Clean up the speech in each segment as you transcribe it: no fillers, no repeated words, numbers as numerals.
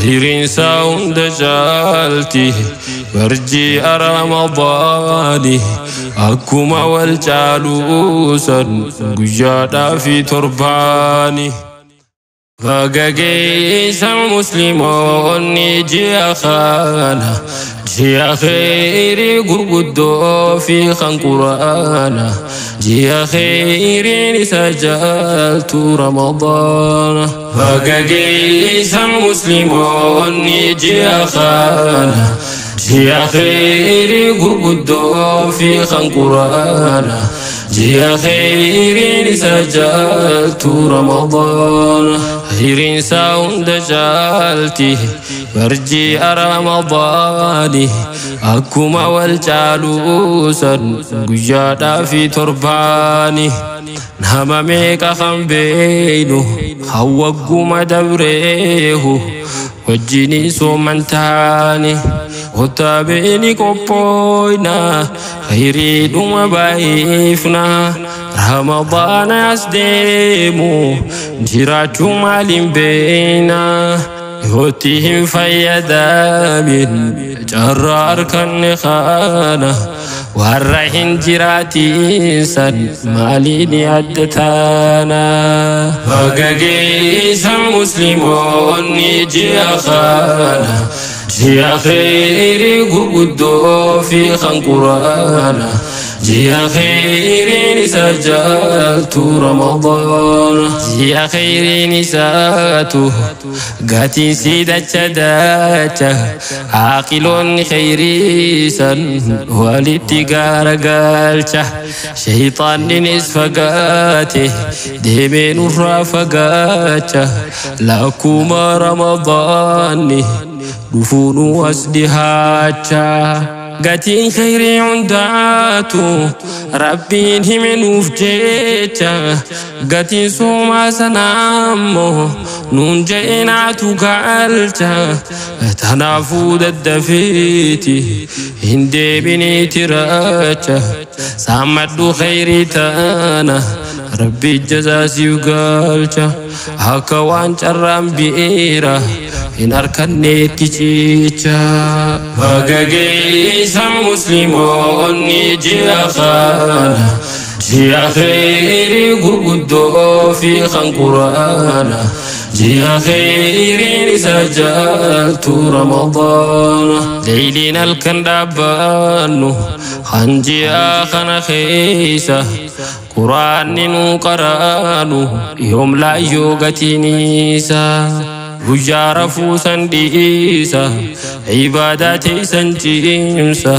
Khayriinsaa hunda caalti barji'a Ramadaani. Akkuma wal caaluusan guyyaadhaa fi torbaani. Baga geessan musliimoonni ji'a kana, ji'a kheyrii gurguddoo fi kan quraana, ji'a kheyriin isa jaaltu Ramadaana. Baga geessan musliimoonni ji'a kana, ji'a kheyrii gurguddoo fi kan quraana, ji'a kheyriin isa jaaltu Ramadaana. Kheyriinsaa hunda caalti barji'a Ramadaani. Akkuma wal caaluusan guyyaadhaa fi torbaani. Nama meeqa kan beeynu kan wagguma dabreehu wajjiniin sooman taane. Kottaa beeni qophooyna, kheyriidhuma baay'ifna. Ramadaana as deemu jiraachuu maaliin beeyna? Yootti hin fayyadamin carraa harkanne kana, warra hin jiraatiin san maaliin adda taana? Baga geessan musliimoonni ji'a kana, ji'a kheyrii gurguddoo fi kan quraana, ji'a kheyriin isa jaaltu Ramadaana. Ji'a kheyriin isaatu gatiin si dacha dacha, aaqiloonni kheyrii san walitti gaaragalcha. Shayxaanninis fagaate deemee nurraa fagaacha. Lakkuma Ramadaanni dhufuunu as dhihaacha. Gatiin kheyrii hundaatu Rabbiin hime nuuf jecha, gatiin soomaa sanaa ammoo nuun je'enaatu galcha. Tanaafuu daddafeeti hin deebiniiti racha, saammadhu kheyrii tana, Rabbi jazaa siif galcha. Akka waan carraan biira hin harkanneetti cicha. Baga geessan musliimoonni ji'a kana, ji'a kheyrii gurguddoo fi kan quraana, ji'a kheyriin isa jaaltu Ramadaana. Leeyliin halkan dhaabbannu kan ji'a kana keessa quraanni nuu qaraanu yoom laayyoo gatiin isa. Guyyaa rafuu san dhiisa, ibaadaa teessan cimsa,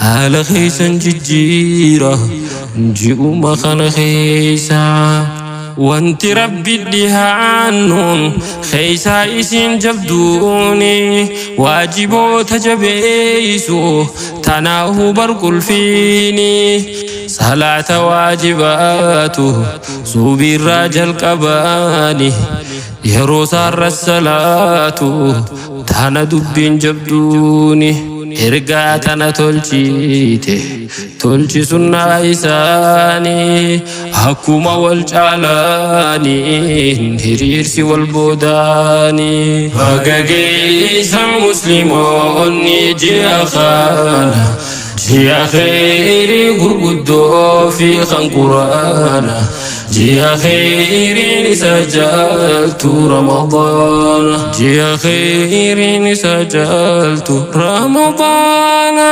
haala keessan jijjiira ji'uma kana keessa. Wanti Rabbi dhihaannuun keessaa isin jabduuni waajiboota jabeeysu tanaahu barqulfiini. Salaata waajibaatu suubiirraa jalqabaani, yeroo saarra salaatu tana dubbiin jabduuni. Ergaa tana tolchite tolchi sunnaa isaanii, akkuma wal caalaaniin hiriirsi wal boodaanii. Baga geessan musliimoonni ji'a kana, ji'a kheyrii gurguddoo fi kan quraana, ji'a kheyriin isa jaaltu Ramadaana. Ji'a kheyriin isa jaaltu Ramadaana.